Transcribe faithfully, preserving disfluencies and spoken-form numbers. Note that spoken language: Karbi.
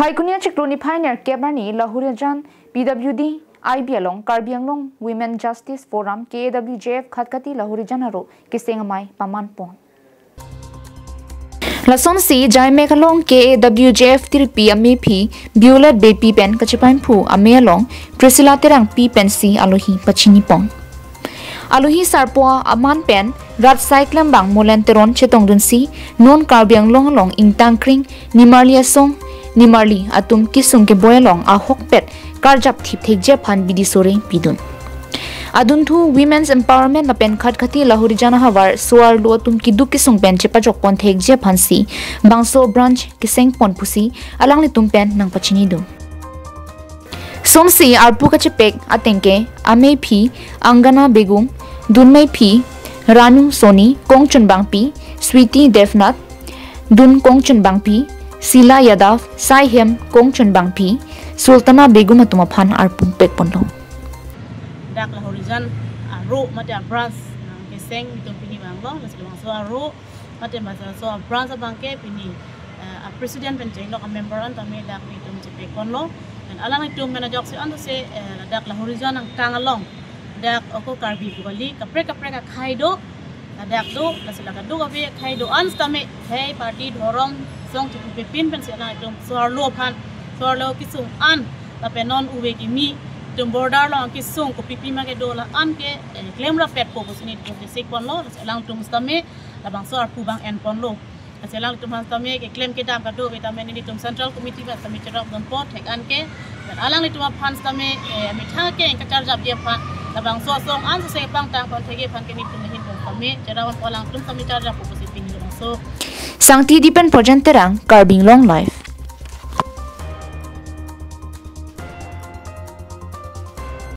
Phaikuni achiklo niphai nerkep arni Lahorijan P W D I B along Karbi Anglong Women Justice Forum K A W J F Khatkhati Lahorijan aro keseng amei pamanpon. Lasonsi Jaimek along K A W J F tirpi amephi Violet Beypi pen kachepamphu amei along Priscilla Terangpi pensi alohi pachinipon. Alohi sarpo aman pen rat asai klembang Molen Teron chetongdunsi non Karbi Anglong along ingtangkring nimarli asong nimarli atum kesung keboi along ahokpet karjap thip thekji aphan bidi sore pidun. Adunthu Women's Empowerment lapen Khatkhati Lahorijan ahavar so-arlo atum keduk kesung pen chepajokpon thekji aphansi bangso branch kesengpon pusi alanglitum pen nangpachinidun. Sonsi arpu kachepek ateng ke amephi Angana Begum, dunmephi Ranu Soni, kongchunbangpi Sweety Devnath, dun kongchunbangpi Sila Yadav, saihem kongchunbangpi Sultana Begum atum aphan arpu pekponlo. Dak Lahorijan aro mate a-branch nangkeseng itum pini vanglo, lasi labangso aro mate labangso a-branch abangke pini, eh, a-president pen chenglok a-member an tame dak itum chepekponlo. Dan alanglitum pen ajoksi an tose, eh, dak Lahorijan angkang along dak ako Karbi pu kali, kaprek kaprek akhei do, ladak do, lasi la kadokave akhei do-an sitame, hei party dhorom song chipu pepin pensi alanglitum so-arlo aphan, so-arlo kesung an lapen non uve kimi atum border along kesung kopipi ma kedo la-an ke, eh, klemrapetpo pusi nelitum chesikponlo, lasi alangtum sitame labangso arpu abang enponlo. Lasi alangtum aphan sitame keklem kedam kadokave tame nelitum Central Committee aphan sitame cherapdunpo thek an ke. Dan alanglitum aphan sitame, eh, methang ke kacharjapji aphan, labangso asong an sese pangtangpon thekji aphan ke nelitum ahin pen sitame cherapdunpo, alangtum sitame charjappo pusi pini labangso. Sangti Dipen Projen Terang, Karbi Anglong Live.